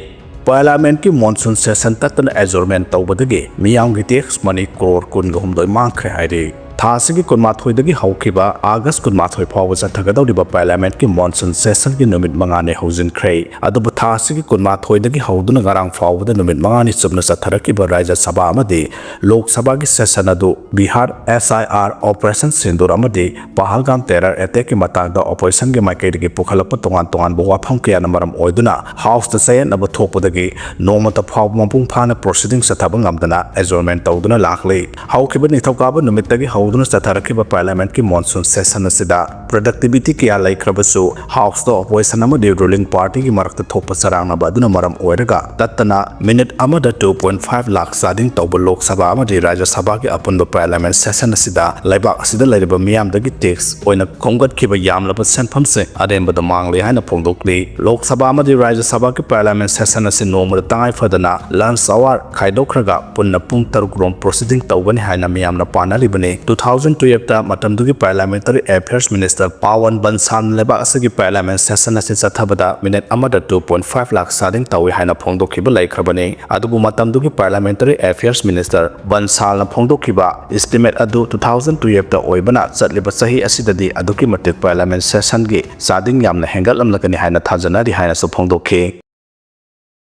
Parliamentꯀꯤ monsoon session ꯇꯠꯇꯅ adjournment ꯇꯧꯕꯗꯒꯤ ꯃꯤꯌꯥꯝꯒꯤ tax money ꯀ꯭ꯔꯣꯔ ꯀꯨꯟꯒ ꯍꯨꯝꯗꯣꯏ ꯃꯥꯡꯈ꯭ꯔꯦ ꯍꯥꯏꯔꯤ꯫ ꯊꯥ ꯑꯁꯤꯒꯤ ꯀꯨꯟꯃꯥꯊꯣꯏꯗꯒꯤ ꯍꯧꯈꯤꯕ August ꯀꯨꯟꯃꯥꯊꯣꯏ ꯐꯥꯎꯕ ꯆꯠꯊꯒꯗꯧꯔꯤꯕ Parliamentꯀꯤ monsoon sessionꯒꯤ ꯅꯨꯃꯤꯠ ꯃꯉꯥꯅꯤ ꯍꯧꯖꯤꯟꯈ꯭ꯔꯦ꯫ ꯑꯗꯨꯕꯨ ꯊꯥ ꯑꯁꯤꯒꯤ ꯀꯨꯟꯃꯥꯊꯣꯏꯗꯒꯤ ꯍꯧꯗꯨꯅ ꯉꯔꯥꯡ ꯐꯥꯎꯕꯗ ꯅꯨꯃꯤꯠ ꯃꯉꯥꯅꯤ ꯆꯨꯞꯅ ꯆꯠꯊꯔꯛꯈꯤꯕ ꯔꯥꯖ꯭ꯌ ꯁꯚꯥ ꯑꯃꯗꯤ ꯂꯣꯛ ꯁꯚꯥꯒꯤ session ꯑꯗꯨ ꯕꯤꯍꯥꯔ SIR, Operation Sindoor ꯑꯃꯗꯤ ꯄꯍꯜꯒꯥꯝ terror attackꯀꯤ ꯃꯇꯥꯡꯗ oppositionꯒꯤ ꯃꯥꯏꯀꯩꯗꯒꯤ ꯄꯨꯈꯠꯂꯛꯄ ꯇꯣꯉꯥꯟ ꯇꯣꯉꯥꯟꯕ ꯋꯥꯐꯝ ꯀꯌꯥꯅ ꯃꯔꯝ ꯑꯣꯏꯗꯨꯅ Houseꯇ ꯆꯌꯦꯠꯅꯕ ꯊꯣꯛꯄꯗꯒꯤ ꯅꯣꯡꯃꯇ ꯐꯥꯎꯕ ꯃꯄꯨꯡ ꯐꯥꯅ proceeding ꯆꯠꯊꯕ ꯉꯝꯗꯅ adjournment ꯇꯧꯗꯨꯅ ꯂꯥꯛꯂꯤ꯫ ꯍꯧꯈꯤꯕ ꯅꯤꯡꯊꯧꯀꯥꯕ ꯅꯨꯃꯤꯠꯇꯒꯤ ꯍꯧꯗꯨꯅ ꯆꯠꯊꯔꯛꯈꯤꯕ Parliamentꯀꯤ monsoon session ꯑꯁꯤꯗ productivity ꯀꯌꯥ ꯂꯩꯈ꯭ꯔꯕꯁꯨ Houseꯇ opposition ꯑꯃꯗꯤ ruling partyꯒꯤ ꯃꯔꯛꯇ ꯊꯣꯛꯄ ꯆꯔꯥꯡꯅꯕ ꯑꯗꯨꯅ ꯃꯔꯝ ꯑꯣꯏꯔꯒ ꯇꯠꯇꯅ minute ꯑꯃꯗ two point five ꯂꯥꯈ ꯆꯥꯗꯤꯡ ꯇꯧꯕ ꯂꯣꯛ ꯁꯚꯥ ꯑꯃꯗꯤ ꯔꯥꯖ꯭ꯌ ꯁꯚꯥꯒꯤ ꯑꯄꯨꯟꯕ Parliament session ꯑꯁꯤꯗ ꯂꯩꯕꯥꯛ ꯑꯁꯤꯗ ꯂꯩꯔꯤꯕ ꯃꯤꯌꯥꯝꯗꯒꯤ tax ꯑꯣꯏꯅ ꯈꯣꯝꯒꯠꯈꯤꯕ ꯌꯥꯝꯂꯕ ꯁꯦꯟꯐꯝꯁꯤꯡ ꯑꯔꯦꯝꯕꯗ ꯃꯥꯡꯂꯤ ꯍꯥꯏꯅ ꯐꯣꯡꯗꯣꯛꯂꯤ꯫ ꯂꯣꯛ ꯁꯚꯥ ꯑꯃꯗꯤ ꯔꯥꯖ꯭ꯌ ꯁꯚꯥꯒꯤ Parliament session ꯑꯁꯤ ꯅꯣꯡꯃꯗ ꯇꯉꯥꯏ ꯐꯗꯅ lunch hour ꯈꯥꯏꯗꯣꯛꯈ꯭ꯔꯒ ꯄꯨꯟꯅ ꯄꯨꯡ ꯇꯔꯨꯛ ꯔꯣꯝ proceeding ꯇꯧꯒꯅꯤ ꯍꯥꯏꯅ ꯃꯤꯌꯥꯝꯅ ꯄꯥꯅꯔꯤꯕꯅꯤ꯫ Two thousand twelveꯇ ꯃꯇꯝꯗꯨꯒꯤ Parliamentary Affairs Minister ꯄꯥꯋꯟ ꯕꯟꯁꯥꯜꯅ ꯂꯩꯕꯥꯛ ꯑꯁꯤꯒꯤ Parliament session ꯑꯁꯤ ꯆꯠꯊꯕꯗ minute ꯑꯃꯗ two point five ꯂꯥꯈ ꯆꯥꯗꯤꯡ ꯇꯧꯏ ꯍꯥꯏꯅ ꯐꯣꯡꯗꯣꯛꯈꯤꯕ ꯂꯩꯈ꯭ꯔꯕꯅꯤ꯫ ꯑꯗꯨꯕꯨ ꯃꯇꯝꯗꯨꯒꯤ Parliamentary Affairs Minister ꯕꯟꯁꯥꯜꯅ ꯐꯣꯡꯗꯣꯛꯈꯤꯕ estimate ꯑꯗꯨ two thousand twelveꯇ ꯑꯣꯏꯕꯅ ꯆꯠꯂꯤꯕ ꯆꯍꯤ ꯑꯁꯤꯗꯗꯤ ꯑꯗꯨꯛꯀꯤ ꯃꯇꯤꯛ Parliament sessionꯒꯤ ꯆꯥꯗꯤꯡ ꯌꯥꯝꯅ ꯍꯦꯟꯒꯠꯂꯝꯂꯒꯅꯤ ꯍꯥꯏꯅ ꯊꯥꯖꯅꯔꯤ ꯍꯥꯏꯅꯁꯨ ꯐꯣꯡꯗꯣꯛꯈꯤ꯫